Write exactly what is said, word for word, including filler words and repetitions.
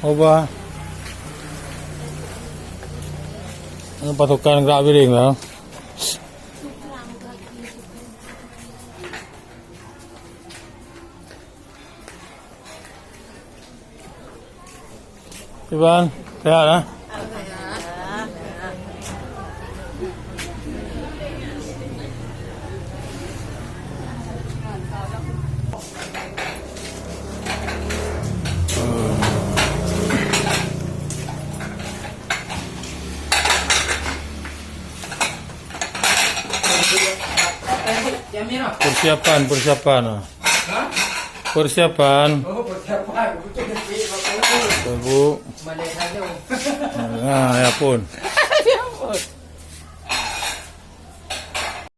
Coba. Ini pasukan gerak piring lah. Iban, sehat, eh? Persiapan, persiapan. Persiapan. Ibu. Ah, ya pun.